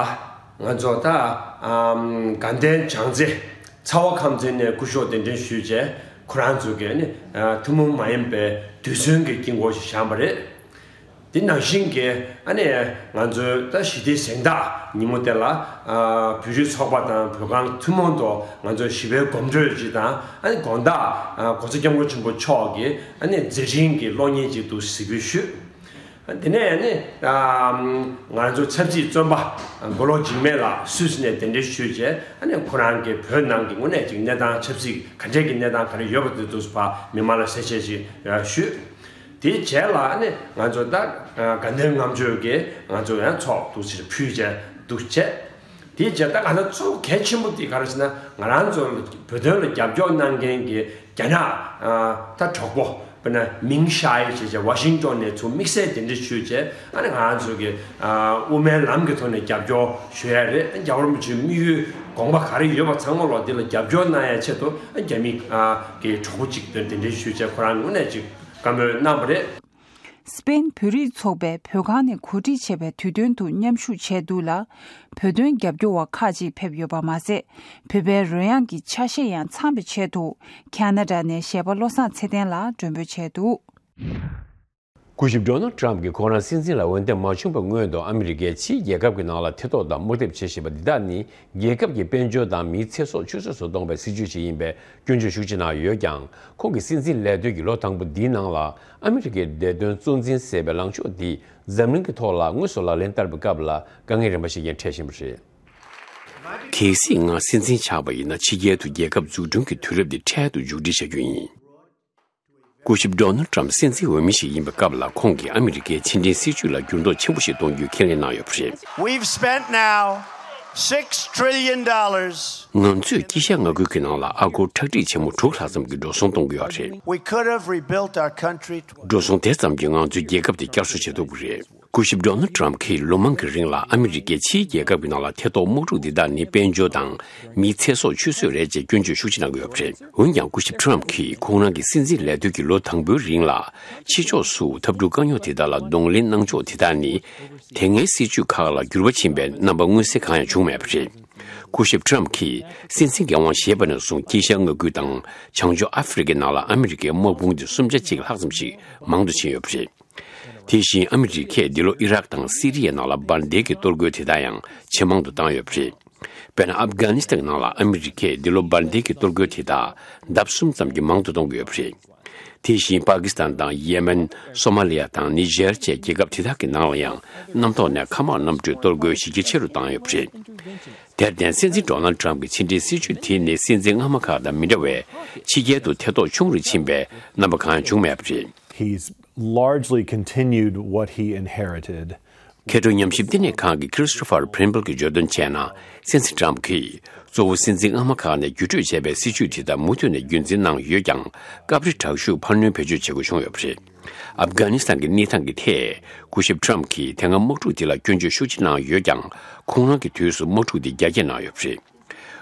ང་ཚོ་ད་ཨམ་དགའ་ལྡན་བྱང་རྩེ་ཚ་བ་ཁམས་ཚན་ནས་སྐུ་ཞབས་གདན་འདྲེན་ཞུས་བྱས་ཁོ་རང་ཚོ་གིས་ནི་ཨ་ཐུན་མོང་མ་ཡིན་པའི་རྡུལ་ཚོན་གྱི་དཀྱིལ་འཁོར་ཞིག་བཞེངས་པ་རེད། དེ་ནང་བཞིན་གྱི་ཨ་ནི་ང་ཚོའི་ད་ཞི་བདེའི་གཟེངས་རྟགས་ཉིན་མོ་དེ་ལ་ཨ་བོད་རིགས་ཚོགས་པ་དང་བོད་ཁང་ཐུན་མོང་ཐོག་ང་ཚོ་ཞི་བའི་གོམ་བགྲོད་ཅིག་དང་ཨ་ནི་དགོང་དག་ཨ་གོང་ས་སྐྱབས་མགོན་ཆེན་པོ་མཆོག་གི་ཨ་ནི་མཛད་འཕྲིན་གྱི་གློག་བརྙན་ཅིག་ཏུ་གཟིགས་འབུལ་ཞུས། དེ་ནས་ཨ་ནི་ཨ་ང་ཚོ་ཆབ་སྲིད་བཙོན་པ་མགོ་ལོག་འཇིགས་མེད་ལགས་སུད་སི་ནས་གདན་འདྲེན་ཞུས་རྗེས་ཨ་ནི་ཁོ་རང་གི་བོད་ནང་གི་དངོས་གནས་ཅིག་གནས་སྟངས་ཆབ་སྲིད་ག་འདྲས་ཀྱི་གནས་སྟངས་ག་རེ་ཡོད་པ་དེ་དུས་ཕར་མི་མང་ལ་གསལ་བཤད་ཅིག་ཞུས། དེའི་རྗེས་ལ་ནི་ང་ཚོ་ད་དགའ་ལྡན་ལྔ་མཆོད་ཀྱིས་ང་ཚོ་ཡང་ཚོགས་འདུ་ཕྱིར་ཕུལ་བྱས་འདུ་བྱས། དེའི་རྗེས་ད་ག་ད་གཙོ་བོ་གལ་ཆེན་པོ་དེ་ག་རེ་ཟེར་ན་ང་རང་ཚོ་བོད་དོན་ལ་རྒྱབ་སྐྱོར་གནང་མཁན་གྱི་རྒྱ་ནག་ད་གྲོགས་པོ་དཔེར་ན་མིང་ཞའེ་ཞེས་བྱས་ཝ་ཤིང་ཏོན་ནས་ཚུར་དམིགས་བསལ་གདན་འདྲེན་ཞུས་བྱས་ཨ་ནི་ང་རང་ཚོ་གི་དབུ་མའི་ལམ་གྱི་ཐོག་ནས་རྒྱབ་སྐྱོར་ཞུ་ཡ་རེད། རྒྱལ་བ་རིན་པོ་ཆེའི་དམིགས་ཡུལ་དགོངས་པ་ག་རེ་ཡོད་པ་ཚང་མ་ལོ་འདི་ལ་རྒྱབ་སྐྱོར་གནང་ཡ་ཆེད་དུ་རྒྱ་མི་གི་གྲོགས་པོ་གཅིག་དོན་གདན་འདྲེན་ཞུས་བྱས་ཁོ་རང་དངོས་གནས་ཅིག་བཀའ་མོལ་གནང་བ་རེད། སི་པེན་བོད་རིགས་ཚོགས་པས་བོད་ཁང་ནས་གོ་སྒྲིག་བྱས་པའི་དུས་སྟོན་དུ་མཉམ་ཞུགས་བྱས་འདུག་ལ། བོད་དོན་རྒྱབ་སྐྱོར་བ་ཁག་ཅིག་ཕེབས་ཡོད་པ་མ་ཟད། བོད་པའི་རོལ་དབྱངས་ཀྱི་ཆ་ཤས་ཡང་ཚང་བའི་ཆེད་དུ་ཁ་ན་ཌ་ནས་གཞས་པ་བློ་བཟང་ཚེ་བརྟན་ལགས་མགྲོན་འབོད་བྱས་འདུག། སྐུ་ཞབས་ཌོ་ནལ་ཊམ་གྱིས་ཁོང་རང་སྲིད་འཛིན་ལ་འོས་འདེམས་མ་བྱུང་བའི་སྔོན་དུ་ཨ་མི་རི་ཀའི་ཕྱིའི་རྒྱལ་ཁབ་ཀྱི་ནང་ལ་ཐེ་གཏོགས་དང་དམག་འཐབ་བྱེད་བཞིན་པ་འདི་དག་ནི། རྒྱལ་ཁབ་ཀྱི་དཔལ་འབྱོར་དང་མིའི་ཚེ་སྲོག་ཆུད་ཟོས་སུ་གཏོང་བའི་སྲིད་ཇུས་ཤིག་ཡིན་པའི་སྐྱོན་བརྗོད་ཤུགས་ཆེ་གནང་ཡོད་ཀྱང་། ཁོང་གི་སྲིད་འཛིན་ལས་དོན་གྱི་ལོ་དང་པོ་འདིའི་ནང་ལ་ཨ་མི་རི་ཀའི་བདེ་དོན་གཙོ་འཛིན་ཟེར་བའི་ལངས་ཕྱོགས་འདིས་འཛམ་གླིང་གི་ཐོག་ལ་དངོས་སུ་ལག་ལེན་བསྟར་བའི་སྐབས་ལ་དཀའ་ངལ་རིམ་པ་ཞིག་ཀྱང་འཕྲད་བཞིན་པ་རེད། གལ་སྲིད་ང་སྲིད་འཛིན་ཆགས་པ་ཡིན་ན། ཕྱི་རྒྱལ་དུ་རྒྱལ་ཁབ་འཛུགས་སྐྲུན་གྱི་དུས་རབས་འདི་འཕྲལ་དུ་མཇུག་སྒྲིལ་བྱ་རྒྱུ་ཡིན། སྐུ་ཞབས་ཌོ་ནལ་ཊམ་སྲིད་འཛིན་འོས་མི་ཞིག་ཡིན་པའི་སྐབས་ལ། ཁོང་གིས་ཨ་མི་རི་ཀའི་ཕྱི་འབྲེལ་སྲིད་ཇུས་ལ་འགྱུར་ལྡོག་ཆེན་པོ་ཞིག་གཏོང་རྒྱུའི་ཁས་ལེན་གནང་ཡོད་པ་རེད། We've spent now six trillion dollars. ང་ཚོས་དཀྱིལ་ཤར་མངའ་ཁུལ་གྱི་ནང་ལ་ཨ་སྒོར་ཁྲག་ཁྲིག་ཆེན་མོ་དྲུག་ལྷག་ཙམ་གྱི་འགྲོ་སོང་གཏོང་གི་ཡོད་རེད། We could have rebuilt our country. འགྲོ་སོང་དེ་ཙམ་གྱིས་ང་ཚོའི་རྒྱལ་ཁབ་དེ་བསྐྱར་གསོ་བྱེད་ཐུབ་ཀྱི་རེད། སྐུ་ཞབས་ཌོ་ནལ་ཊམ་གྱིས་ལོ་མང་གི་རིང་ལ་ཨ་མི་རི་ཀའི་ཕྱིའི་རྒྱལ་ཁབ་ཀྱི་ནང་ལ་ཐེ་གཏོགས་དམག་འཁྲུག་འདི་དག་ནི་དཔལ་འབྱོར་དང་མིའི་ཚེ་སྲོག་ཆུད་ཟོས་རེད་ཅེས་སྐྱོན་བརྗོད་ཤུགས་ཆེ་གནང་གི་ཡོད་པ་རེད། འོན་ཀྱང་། སྐུ་ཞབས་ཊམ་གྱིས་ཁོང་རང་གི་སྲིད་འཛིན་ལས་དོན་གྱི་ལོ་དང་པོའི་རིང་ལ། ཕྱི་ཕྱོགས་སུ་འཐབ་འཁྲུག་དཀའ་རྙོག་དེ་དག་ལ་གདོང་ལེན་གནང་ཕྱོགས་དེ་དག་ནི། དེ་སྔའི་སྲིད་ཇུས་ཁག་ལ་འགྱུར་བ་ཕྱིན་པའི་རྣམ་པ་མངོན་གསལ་གང་ཡང་བྱུང་མེད་པ་རེད། སྐུ་ཞབས་ཊམ་གྱིས་སྲིད་འཛིན་འགན་དབང་བཞེས་པ་ནས་བཟུང་དཀྱིལ་ཤར་མངའ་ཁུལ་དང་བྱང་ཕྱོགས་ཨ་ཧྥེ་རི་ཀའི་ནང་ལ་ཨ་མི་རི་ཀའི་དམག་དཔུང་དེ་གསུམ་ཆ་གཅིག་ལྷག་ཙམ་ཞིག་མང་དུ་ཕྱིན་ཡོད་པ་རེད། དེ་བཞིན་ཨ་མི་རི་ཀས་འདི་ལོ་ཨི་རག་དང་སི་རི་ཡའི་ནང་ལ་འབར་མདེལ་གྱི་གཏོར་རྒོལ་དེ་དག་ཡང་ཇེ་མང་དུ་བཏང་ཡོད་པ་རེད། དཔེར་ན། ཨབ་གྷ་ནི་སི་ཐན་ནང་ལ་ཨ་མི་རི་ཀས་འདི་ལོ་འབར་མདེལ་གྱི་གཏོར་རྒོལ་དེ་དག་ལྡབ་གསུམ་ཙམ་གྱིས་མང་དུ་གཏོང་གི་ཡོད་པ་རེད། དེ་བཞིན་པ་ཀི་སི་ཐན་དང་ཡེ་མེན། སོ་མ་ལི་ཡ་དང་ནི་ཇེར་བཅས་རྒྱལ་ཁབ་དེ་དག་གི་ནང་ལ་ཡང་གནམ་ཐོག་ནས་མཁའ་དམག་གནམ་གྲུས་གཏོར་རྒོལ་གཞི་རྒྱ་ཆེ་རུ་བཏང་ཡོད་པ་རེད། དེར་བརྟེན། སྲིད་འཛིན་ཌོ་ནལ་ཊམ་གྱི་ཕྱི་འབྲེལ་སྲིད་ཇུས་དེ་ནི་སྲིད་འཛིན་སྔ་མ་ཁག་དང་མི་འདྲ་བའི་ཕྱི་རྒྱལ་དུ་ཐེ་གཏོགས་ཆུང་རུ་ཕྱིན་པའི་རྣམ་པ་གང་ཡང་བྱུང་མེད་པ་རེད། He's largely continued what he inherited. མཁས་གྲུབ་ཉམས་ཞིབ་བསྟི་གནས་ཁང་གི་ཁི་རི་སི་ཊོ་ཕར་ཕི་རིན་བྷལ་གྱིས་བརྗོད་དོན་བྱས་ན། སྲིད་འཛིན་ཊམ་གྱིས་གཙོ་བོ་སྲིད་འཛིན་སྔ་མ་ཁག་ནས་བརྒྱུད་སྤྲོད་བྱས་པའི་སྲིད་ཇུས་དེ་དག་མུ་མཐུད་ནས་རྒྱུན་འཛིན་གནང་ཡོད་ཀྱང་། སྐབས་རེ་དྲག་ཤུགས་འཕར་སྣོན་བེད་སྤྱོད་བྱེད་དགོས་བྱུང་ཡོད་པ་རེད། ཨབ་གྷ་ནི་སི་ཐན་གྱི་གནས་སྟངས་ཀྱི་ཐད། སྐུ་ཞབས་ཊམ་གྱིས་དེ་སྔ་དམག་འཁྲུག་དེ་ལ་སྐྱོན་བརྗོད་ཤུགས་ཆེ་གནང་ཡོད་ཀྱང་། ཁོང་རང་གི་དུས་སུ་དམག་འཁྲུག་དེ་རྒྱ་སྐྱེད་གནང་ཡོད་པ་རེད།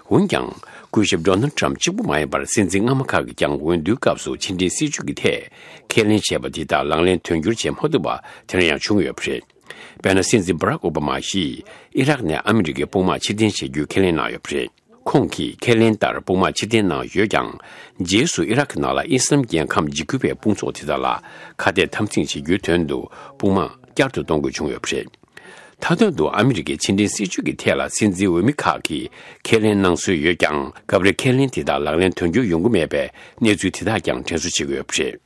འོན་ཀྱང་། སྐུ་ཞབས་ཌོ་ནལ་ཊམ་གཅིག་པུ་མ་ཡིན་པར། སྲིད་འཛིན་སྔ་མ་ཁག་གིས་ཀྱང་འོས་བསྡུའི་སྐབས་སུ་ཕྱི་འབྲེལ་སྲིད་ཇུས་ཀྱི་ཐད་ཁས་ལེན་བྱས་པ་དེ་དག་ལག་ལེན་དོན་འཁྱོལ་བྱེད་མ་ཐུབ་པ་དེ་འདྲ་ཡང་བྱུང་ཡོད་པ་རེད། དཔེར་ན། སྲིད་འཛིན་བྷ་རག་ཨོ་བྷ་མ་ཡིས་ཨི་རག་ནས་ཨ་མི་རི་ཀའི་དཔུང་དམག་ཕྱིར་འཐེན་བྱེད་རྒྱུའི་ཁས་ལེན་གནང་ཡོད་པ་རེད། ཁོང་གིས་ཁས་ལེན་ལྟར་དཔུང་དམག་ཕྱིར་འཐེན་གནང་ཡོད་ཀྱང་། རྗེས་སུ་ཨི་རག་གི་ནང་ལ་ཨི་སི་ལམ་རྒྱལ་ཁམས་འཇིགས་སྐུལ་བའི་དཔུང་ཚོགས་དེ་དག་ལ་ཁ་གཏད་འཐབ་འཛིང་བྱེད་རྒྱུའི་དོན་དུ་དཔུང་དམག་ བསྐྱར་དུ་གཏོང་དགོས་བྱུང་ཡོད་པ་རེད། མཐའ་དོན་དུ་ཨ་མི་རི་ཀའི་ཕྱི་འབྲེལ་སྲིད་ཇུས་ཀྱི་ཐད་ལ་སྲིད་འཛིན་འོས་མི་ཁག་གིས་ཁས་ལེན་གནང་སྲོལ་ཡོད་ཀྱང་། སྐབས་རེ་ཁས་ལེན་དེ་དག་ལག་ལེན་དོན་འཁྱོལ་ཡོང་གི་མེད་པའི་གནས་ཚུལ་དེ་དག་ཀྱང་དྲན་གསོ་བྱེད་ཀྱི་ཡོད་པ་རེད།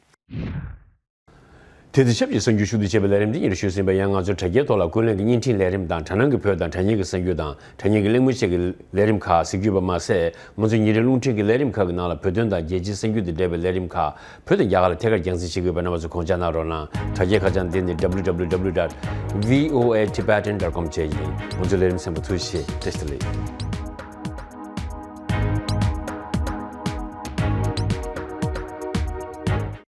དེ་དང་ཆབས་ཅིག་གསར་འགྱུར་ཞུ་གཏུག་བྱས་པའི་ལས་རིམ་འདི་ཉིད་ཞུས་ཟིན་པ་ཡང་། ང་ཚོའི་དྲ་རྒྱའི་ཐོག་ལ་ཀུན་གླེང་གི་བརྙན་འཕྲིན་ལས་རིམ་དང་། དྲ་སྣང་གི་བོད་དང་དྲ་བརྙན་གྱི་གསར་འགྱུར་དང་། དྲ་བརྙན་གྱི་གླེང་མོལ་བཅས་ཀྱི་ལས་རིམ་ཁག་གཟིགས་རྒྱུ་ཡོད་པ་མ་ཟད། ང་ཚོའི་ཉིན་རེའི་རླུང་འཕྲིན་གྱི་ལས་རིམ་ཁག་གི་ནང་ལ་བོད་དོན་དང་རྒྱལ་སྤྱིའི་གསར་འགྱུར་དང་འབྲེལ་བའི་ལས་རིམ་ཁག་བོད་དང་རྒྱ་གར་ལ་ཐད་ཀར་རྒྱང་སྲིང་བྱེད་ཀྱི་ཡོད་པའི་རྣམ་པ་ཚོ་དགོངས་འཇགས་གནང་རོགས་གནང་། དྲ་རྒྱའི་ཁ་བྱང་འདི་ནི་www dot voatibetan dot com བཅས་ཡིན། ང་ཚོའི་ལས་རིམ་གསན་པར་ཐུགས་རྗེ་ཆེ། བཀྲ་ཤིས་བདེ་ལེགས།